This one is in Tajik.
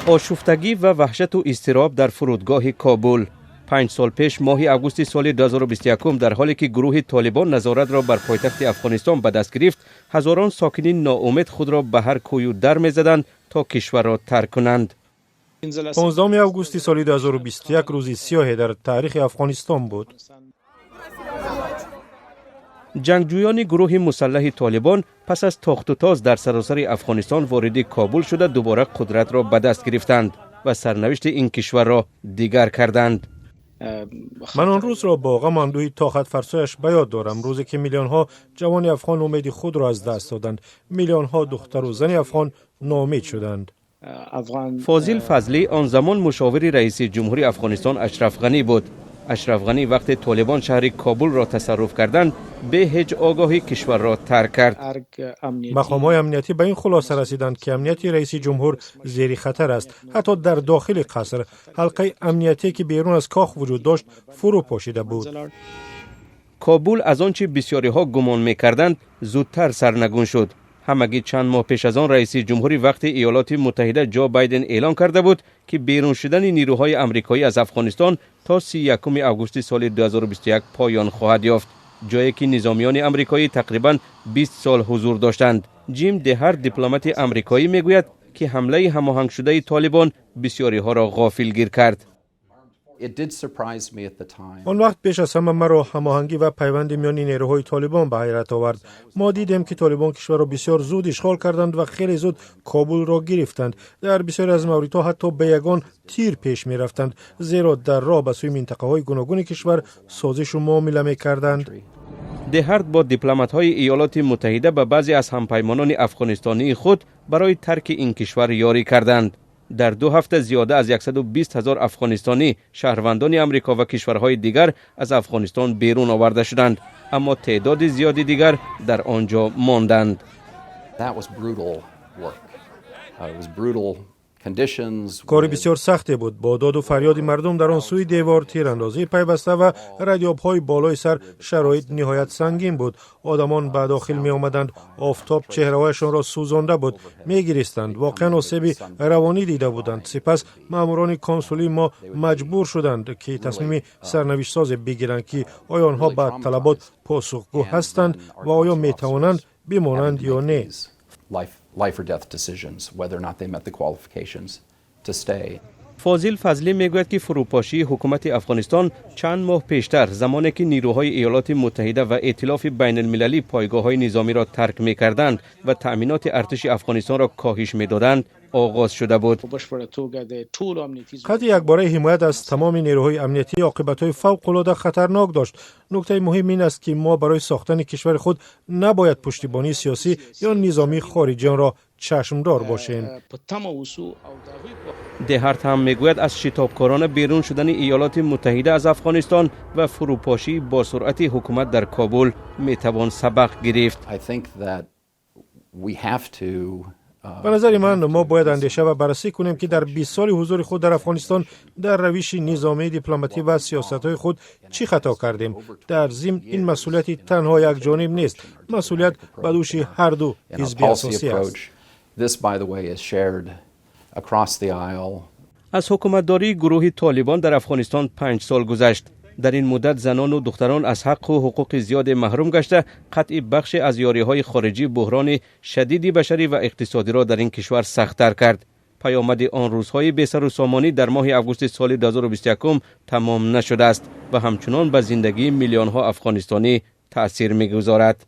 Ошуфтагӣ ва ваҳшату изтироб дар фурудгоҳи Кобул. 5 сол пеш, моҳи августи соли 2021, дар ҳоле ки гурӯҳи Толибон назоратро бар пойтахти Афғонистон ба даст гирифт, ҳазорон сокини ноумед худро ба ҳар кӯю дар мезаданд, то кишварро тарк кунанд. 15 августи соли 2021 рӯзи сиёҳе дар таърихи Афғонистон буд. Ҷангҷӯёни гурӯҳи мусаллаҳи Толибон пас аз тохтутоз дар саросари Афғонистон вориди Кобул шуда, дубора қудратро ба даст гирифтанд ва сарнавишти ин кишварро дигар карданд. Ман он рӯзро бо ғаму андӯҳи тоқатфарсояш ба ёд дорам, рӯзе ки миллионҳо ҷавони афғон умеди худро аз даст доданд, миллионҳо духтару зани афғон ноумед шуданд. Фозил Фазлӣ он замон мушовири раиси ҷумҳури Афғонистон Ашраф Ғанӣ буд. Ашраф Ғанӣ вақте Толибон шаҳри Кобулро тасарруф карданд, бе ҳеҷ огоҳӣ кишварро тарк кард. Мақомҳои амниятӣ ба ин хулоса расиданд, ки амнияти раиси ҷумҳур зери хатар аст. Ҳатто дар дохили қаср ҳалқаи амниятие, ки берун аз кох вуҷуд дошт, фурӯ пошида буд. Кобул аз он чи бисёриҳо гумон мекарданд, зудтар сарнагун шуд. Ҳамагӣ чанд моҳ пеш аз он раиси ҷумҳури вақти Иёлоти Муттаҳида Ҷо Байден эълон карда буд, ки берун шудани нирӯҳои амрикоӣ аз Афғонистон то 31 августи соли 2021 поён хоҳад ёфт, ҷое ки низомиёни амрикоӣ тақрибан 20 сол ҳузур доштанд. Ҷим Деҳар, дипломати амрикоӣ, мегӯяд, ки ҳамлаи ҳамоҳангшудаи Толибон бисёриҳоро ғофилгир кард. Он вақт пеш аз ҳама маро ҳамоҳангӣ ва пайванди миёни нерӯҳои Толибон ба ҳайрат овард. Мо дидем, ки Толибон кишварро бисёр зуд ишғол карданд ва хеле зуд Кобулро гирифтанд. Дар бисёре аз мавридҳо ҳатто ба ягон тир пеш мерафтанд, зеро дар роҳ ба сӯи минтақаҳои гуногуни кишвар созишу муомила мекарданд. Деҳард бо дипломатҳои Иёлоти Муттаҳида ба баъзе аз ҳампаймонони афғонистонии худ барои тарки ин кишвар ёрӣ карданд. Дар 2 ҳафта зиёда аз 120 ҳазор афғонистонӣ, шаҳрвандони Амрико ва кишварҳои дигар аз Афғонистон берун оварда шуданд, аммо теъдоди зиёди дигар дар он ҷо монданд. That was brutal work. It was brutal conditions. Кори бисёр сахте буд, бо доду фарёди мардум дар он сӯи девор, тирандозии пайваста ва радёбҳои болои сар. Шароит ниҳоят сангин буд. Одамон ба дохил меомаданд, офтоб чеҳраҳояшонро сӯзонда буд, мегиристанд, воқеан осеби равонӣ дида буданд. Сипас маъмурони консулии мо маҷбур шуданд, ки тасмими сарнавиштсозе бигиранд, ки оё онҳо ба талабот посухгӯ ҳастанд ва оё метавонанд бимонанд ё не. Life or death decisions, whether or not they met the qualifications to stay. Фозил Фазлӣ мегӯяд, ки фурӯпошии ҳукумати Афғонистон чанд моҳ пештар, замоне ки нирӯҳои Иёлоти Муттаҳида ва эътилофи байналмилалӣ пойгоҳҳои низомиро тарк мекарданд ва таъминоти артиши Афғонистонро коҳиш медоданд, оғоз шуда буд. Қатъи якбораи ҳимоят аз тамоми нерӯҳои амниятӣ оқибатҳои фавқулода хатарнок дошт. Нуктаи муҳим ин аст, ки мо барои сохтани кишвари худ набояд пуштибонии сиёсӣ ё низомии хориҷиёнро чашмдор бошем. Деҳарт ҳам мегӯяд, аз шитобкорона берун шудани Иёлоти Муттаҳида аз Афғонистон ва фурӯпошии босуръати ҳукумат дар Кобул метавон сабақ гирифт. I think that we have to Ба назари ман, мо бояд андеша ва баррасӣ кунем, ки дар 20 соли ҳузури худ дар Афғонистон дар равиши низомӣ, дипломатӣ ва сиёсатҳои худ чӣ хато кардем. Дар зимн, ин масъулияти танҳо якҷониб нест, масъулият ба дӯши ҳарду ҳизби асосӣ аст. This, by the way, is shared across the aisle. Аз ҳукуматдории гурӯҳи Толибон дар Афғонистон 5 сол гузашт. Дар ин муддат занону духтарон аз ҳаққу ҳуқуқи зиёде маҳрум гашта, қатъи бахше аз ёриҳои хориҷӣ буҳрони шадиди башарӣ ва иқтисодиро дар ин кишвар сахттар кард. Паёмади он рӯзҳои бесару сомонӣ дар моҳи августи соли 2021 тамом нашудааст ва ҳамчунон ба зиндагии миллионҳо афғонистонӣ таъсир мегузорад.